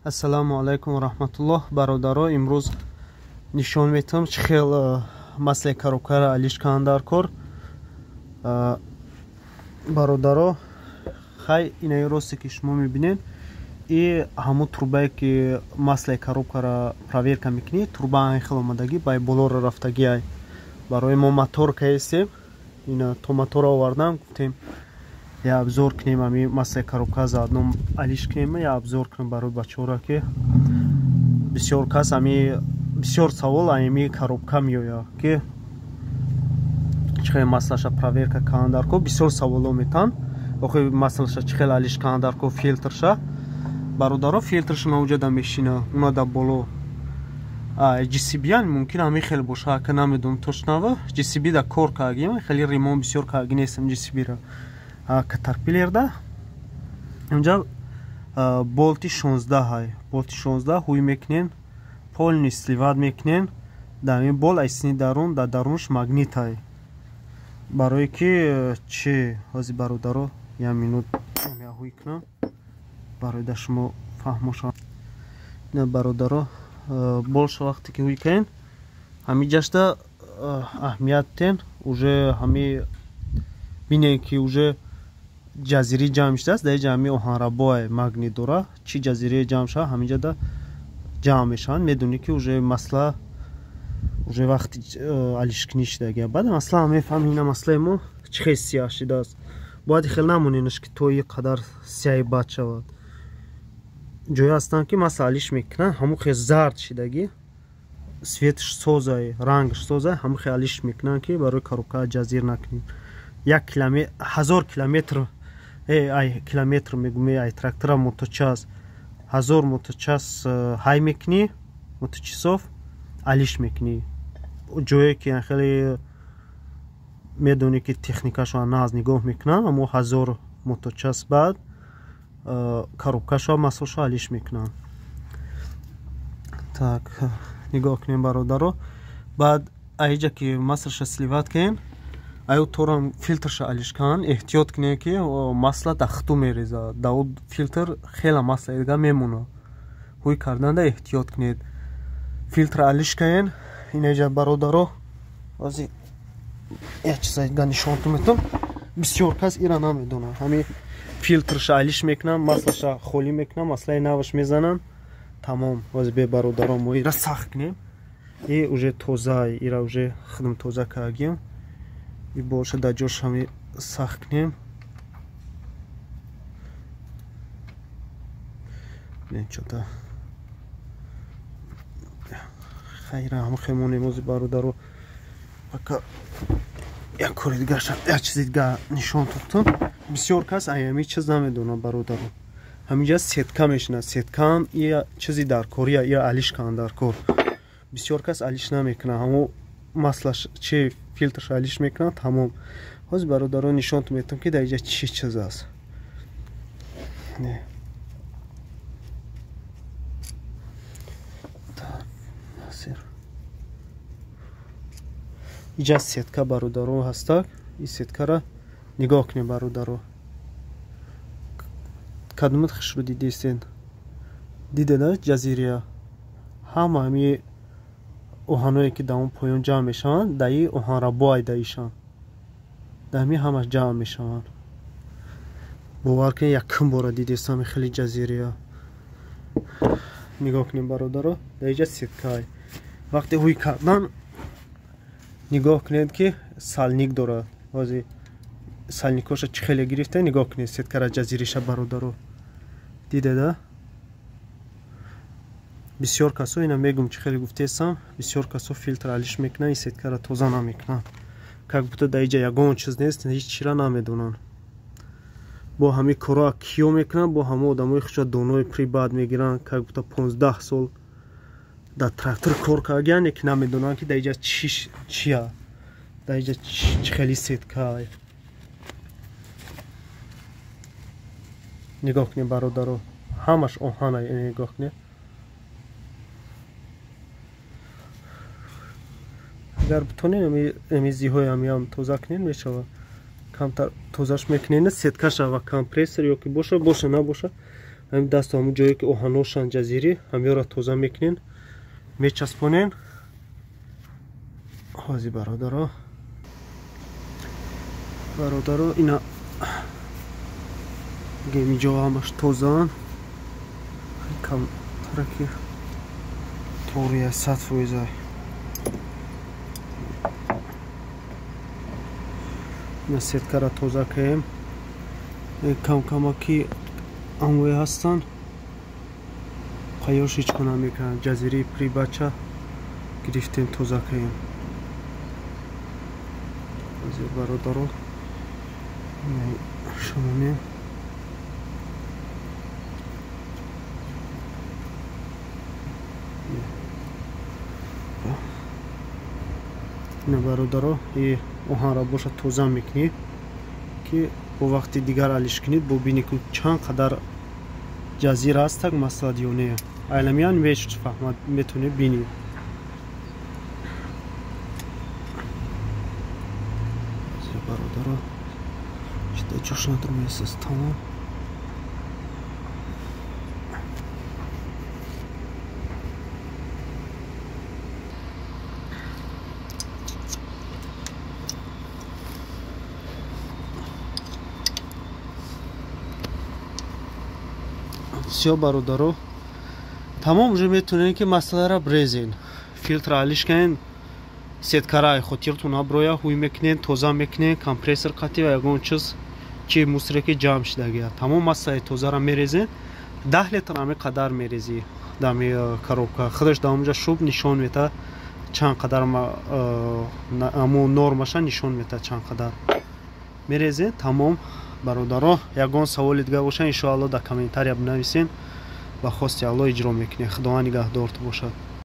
Ассалому алайкум ва раҳматуллоҳ. Бародаро, имрӯз нишон метавам чӣ хел маслаи коробкаро алиш кунанд дар кор. Бародаро, хай инаи росте ки шумо мебинед, и ҳамун трубае ки маслаи коробкаро проверка мекунӣ, труба айн хел омадагӣ бай болоро рафтагӣ ай. Барои мо мотор каестем, ина то мотора овардам, гуфтем я обзор кунем, ами маслаи коробка заодно алиш кунем, я обзор кунем барои бачаҳоро, ки бисёр кас ами бисёр савол ами коробка меояд, ки чӣ хел маслаша проверка кунанд дар кор. Бисёр саволо метан, охи маслаша чӣ хел алиш кунанд дар кор, филтрша. Бародаро, филтрша навҷада мешина, уна да боло JCB-ян мумкин ҳамин хел боша, ака намедонам точно. JCB да кор кардагим, хеле ремонт бисёр кардаги нестам JCB-ра. Катерпиллерда инҷа болти 16 ҳай, болти 16 ҳуй мекунен, полный сливать мекунен. Дар ин бол айсини дарун, дар дарунш магнит ҳай. Барое ки чи ҳози бародаро, як минут ҳуй кунам барои да шумо фаҳмо шавад. Ина бародаро, болша вақте ки ҳуй кунен, ҳами ҷашта аҳамият тен, уже ҳами бинен ки уже ҷазирӣ ҷамъ шудааст. Дар инҷа ҳами оҳанрабои магнит дора, чӣ ҷазирие ҷамъ шавад, ҳаминҷада ҷамъ мешаванд. Медонӣ ки уже масла уже вақти алишкунӣ шудагия. Баъд масла мефаҳмӣ, ина маслаи мо чӣ хел сияҳ шудааст. Бояд хел намоненаш ки то и қадар сияҳи бад шавад. Ҷое ҳастанд ки масла алиш мекунанд, ҳамун хел зард шудагӣ, светш созай, рангш созай, ҳамун хел алиш мекунанд, ки барои коробка ҷазир накунем. Як километр, 1000 километр, ай километр мегӯм, ай трактора моточас, 1000 моточас ҳай мекунӣ, моточасов алиш мекунӣ. Ҷое ки хеле медонӣ ки техникашо нағз нигоҳ мекунанд, аммо 1000 моточас баъд коробкашо маслошо алиш мекунанд. Так, нигоҳ кунем бародаро. Баъд аиҷа ки маслаша сливать кунем, аю торам филтрша алиш кунанд, эҳтиёт кунем ки масла дар хуту мерезад. Дар у филтр хела масла дига мемонад. Ҳуй карданда эҳтиёт кунед. Филтр алиш кунед. Инаҷа бародаро, ҳозир як чиза дига нишонтон метавам. Бисёр кас ира намедонад. Ҳамин филтрша алиш мекунанд, маслаша холӣ мекунанд, маслаи наваш мезананд, тамом. Ҳозир бе бародаро мо ира сахт кунем. И уже тоза, ира уже худам тоза кардагим. И боша дар ҷош ҳами сахт кунем. Чота хайра ҳам хемонем ози бародаро. Пока як кори дигаша, як чизи дига нишон тотам. Бисёр кас аями чиз намедонад бародаро. Ҳаминҷа сетка мешинад. Сеткаам ия чизи даркория, ия алиш кунанд дар кор. Бисёр кас алиш намекунад. Ҳамо маслаш чи филтрш алиш мекунад, тамом. Ҳозир бародаро нишонтон метавам ки дар инҷа чӣ чиз аст. Иҷа сетка бародаро ҳастак. Ин сеткара нигоҳ кунед бародаро. Кадомат хушрӯ дидестен? Дидеда ҷазирия? Ҳама ҳами оҳаное ки дар он поён ҷамъ мешаванд, дар ин оҳанрабо айдаишанд. Дар ҳамин ҳамаш ҷамъ мешаванд. Бовар кунед, якум бора дидестам хеле ҷазирия. Нигоҳ кунед бародаро, дар инҷа сеткай. Вақте ҳуй кардан нигоҳ кунед ки сальник дорад. Ҳозир сальникоша чӣ хеле гирифта, нигоҳ кунед сеткара ҷазириша бародаро. Дидеда? Бисёр касо ина мегум чӣ хеле гуфтесам, бисёр касо филтр алиш мекунанд, ин сеткара тоза намекунанд. Как будто дар инҷа ягон чиз нест, ҳеҷ чира намедонанд. Бо ҳамин корро киё мекунанд, бо ҳама одамои худша донои прибад мегиранд, как будто 15 сол дар трактор кор кардагиянд, ки намедонанд ки дар инҷа чия, дар инҷа чӣ хели сетка. Нигоҳ кунед бародаро, ҳамаш оҳана, нигоҳ кунед. Агар битонед ами зиҳои ҳамиам тоза кунед мешавад. Камтар тозаш мекунед, сеткаша ва компрессор ё ки боша, боша набоша, Ҳамин дасту ҳамун ҷое ки оҳаношан ҷазирӣ, ҳамёра тоза мекунен, мечаспонен. Ҳози бародаро, бародаро, ина гемиҷо ҳамаш тозаан. Камтараки тория 100%. Ина сеткара тоза каем. Камкамаки амве ҳастанд, қаёш ҳеч кона мекунанд. Ҷазираи прибача гирифтем, тоза каем. Ҳозир бародаро шумонем. Ина бародаро, и оҳанра боша тоза мекунӣ, ки бо вақти дигар алиш кунед, бубинӣ ки чанд қадар ҷазир ҳастак масалад ё не. Айламиян меш фаҳмад, метавонӣ бинӣ. Бародаро, чида ҷош надурмесаз, тамом. Всё бародаро, тамом, уже метавонед ки масъаларо брезен, филтр алиш кунед, сеткара хотиртон наброя, ҳуй мекунед, тоза мекунед, компрессор қатӣ ва ягон чиз чи мусре ки ҷамъ шудагия. Тамом масъалаи тозаро мерезен, 10 литр ҳами қадар мерезӣ дами коробка. Худаш дар онҷа шуб нишон мета чанд қадар, аму нормаша нишон мета чанд қадар мерезен. Тамом бародаро, ягон саволи дигар боша, иншоалло дар комментария бинависен, ба хости Аллоҳ иҷро мекунем. Худованд нигаҳдорт бошад.